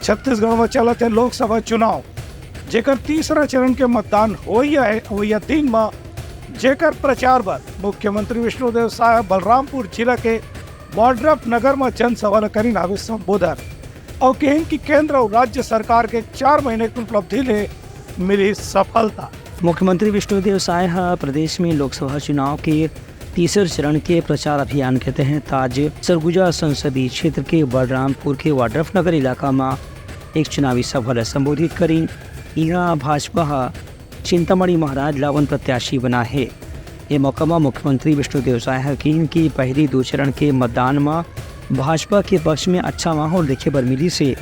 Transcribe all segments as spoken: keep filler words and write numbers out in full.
छत्तीसगढ़ म चलत हे लोकसभा चुनाव, जेकर तीसरा चरण के मतदान होइया हे, होइया दिन म, जेकर प्रचार बर मुख्यमंत्री विष्णुदेव साय ह बलरामपुर जिला के वाड्रफ नगर म जनसभा ल करिन हावे संबोधन। अउ कहिन कि केंद्र अउ राज्य सरकार के चार महीने के उपलब्धि ले मिली सफलता। मुख्यमंत्री विष्णुदेव साय ह प्रदेश में लोकसभा चुनाव के तीसर चरण के प्रचार अभियान के तहत आज सरगुजा संसदीय क्षेत्र के बलरामपुर के वाड्रफ नगर इलाका म एक चुनावी सभा ल संबोधित करिन। इहां भाजपा ह चिंतामणि महाराज ला अपन प्रत्याशी बनाए हे। ए मौका म मुख्यमंत्री विष्णुदेव साय ह किहिन कि पहिली दू चरण के मतदान म भाजपा के पक्ष में अच्छा माहौल देखे बर मिलिस हे।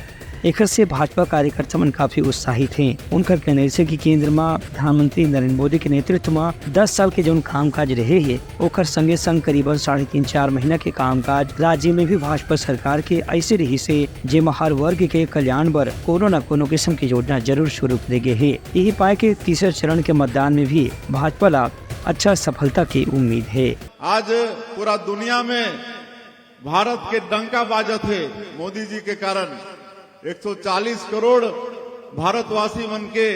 एखर से भाजपा कार्यकर्ता मन काफी उत्साहित हे। उनकर कहना हे कि केंद्र म प्रधानमंत्री नरेंद्र मोदी के नेतृत्व म दस साल के जौन कामकाज रहे हे, ओकर संगे संग करीबन साढ़े तीन चार महीना के कामकाज राज्य में भी भाजपा सरकार के ऐसे रहिस हे, जेमा हर वर्ग के कल्याण बर कोनो न कोनो किस्म के योजना जरूर शुरू करे गे हे। यही पाए के तीसरे चरण के मतदान में भी भाजपा ला अच्छा सफलता की उम्मीद हे। आज पूरा दुनिया में भारत के डंका बाजत हे मोदी जी के कारण। एक सौ चालीस करोड़ भारतवासी मन के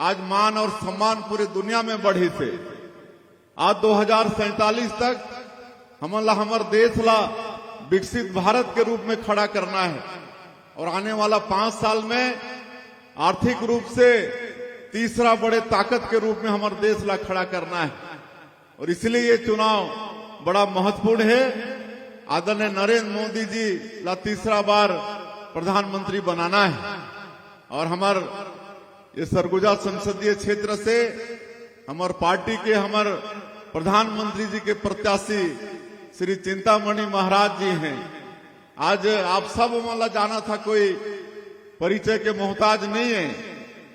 आज मान और सम्मान पूरे दुनिया में बढ़िस हे। आज दो हज़ार सैंतालीस तक हमन ला हमर देश ला विकसित भारत के रूप में खड़ा करना है और आने वाला पांच साल में आर्थिक रूप से तीसरा बड़े ताकत के रूप में हमर देश ला खड़ा करना है। और इसलिए ये चुनाव बड़ा महत्वपूर्ण है। आदरणीय नरेंद्र मोदी जी ला तीसरा बार प्रधानमंत्री बनाना है और हमर ये सरगुजा संसदीय क्षेत्र से हमर पार्टी के, हमर प्रधानमंत्री जी के प्रत्याशी श्री चिंतामणि महाराज जी हैं। आज आप सब मन ला जानत हा, कोई परिचय के मोहताज नहीं है।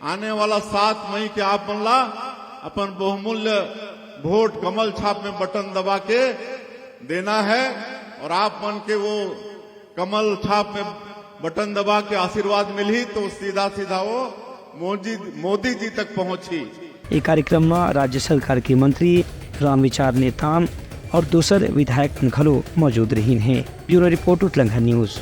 आने वाला सात मई के आप मन ला अपन बहुमूल्य वोट कमल छाप में बटन दबा के देना है और आप मन के वो कमल छाप में बटन दबा के आशीर्वाद मिलही तो सीधा सीधा वो मोदी, मोदी जी तक पहुंची। ये कार्यक्रम में राज्य सरकार के मंत्री रामविचार नेताम और दूसर विधायक मन घलो मौजूद रहिन हे। Bureau report, Utlangha news.